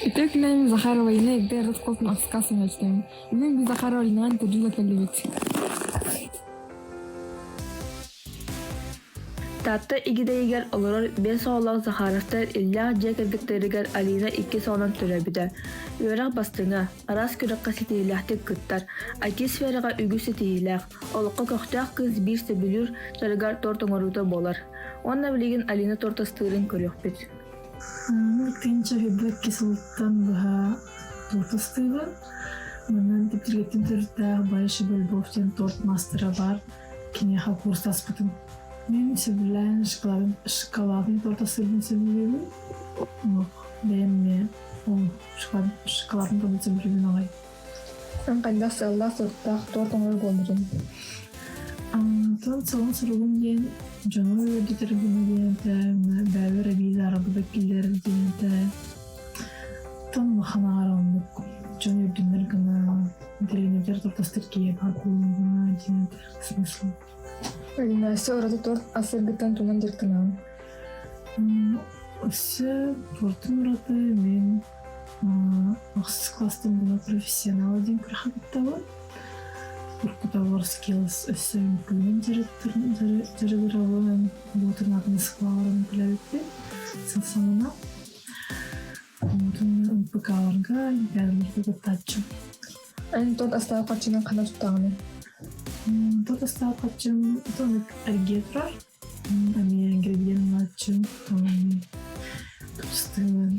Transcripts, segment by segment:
Үтүө күнүнэн Захарова Ина Егде Рыскултун Аска сымыйачтым. Бүгүн би Захарова Инаан интервью кэллибит. Таатта Игидэйигэр олорор биэс оҕолоох Захаровтар иллээх дьиэ кэргэттэригэр Алина иккис оҕонон төрөөбүтэ. Үөрэх бастыҥа, араас күрэххэ ситиһиилээхтик кыттар, IT-сфераҕа үгүс ситиһиилээх, олоххо көхтөөх кыыс биир сөбүлүүр дьарыгар торт оҥоруута буолар. Уонна билигин Алина торт астыырын көрүөхпүт. Тыынча икки сылтан быһа торт астыыбын. Манан Типтиргэттэн төрүттээх Байша Бельбов диэн торт маастара баар. Киниэхэ курстаспытым. Мин сөбүлээн шоколадный торт астыырбын сөбүлүүбүн. Олох бэйэм эмиэ ол шоколадный торт сөбүлүүбүн аҕай. Эн хайдах сыаллаах-соруктаах торт оҥорор буолбутуҥ? Онтон сылын суругум диэн дьону үөрдүтэр гына диэн этэ, бэйэбэр эбии заарабыта киллэрэр диэн этэ. Оттон улахан аҕар оннук дьон үөрдүнэр гына, интэриниэтэр тортастар киһи баар буолун гына диэн этэ смысл. Настя ураты торт астыыргыттан тугунан дьарыктанаҕын? Өссө тортун ураты мин Ахсыс класстан була профессионал диэн күрэххэ кыттабын. Уркуталар skills өссө үҥкүүнэн дьарыгырабын, Боотурнаатын Москваларын үҥкүүлээбиппин сыл саҥана. Онтон МПК-ларга, олимпиадаларга кыттааччым. Эн тот астаах харчынан ханна туттаҕыный? Тот астаах харчым эргиэ турар. Эмиэ ингредиент ылааччым, тупстыыбын.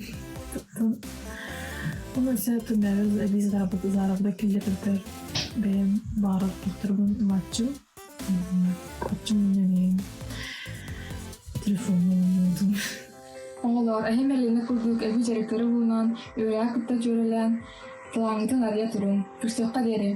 Ону өссө түннээри эбии заарабыта киллэрбиппэр бэйэм баҕарар туохтарбын ылааччым. Оччом эмиэ телефоммун оҥордум. Оҕолоор, эһэм Элена курдук эбии дьарыктары булунан, үөрэҕи кытта дьүөрэлээн, талааҥҥытын арыйа туруҥ. Көрсүөххэ диэри.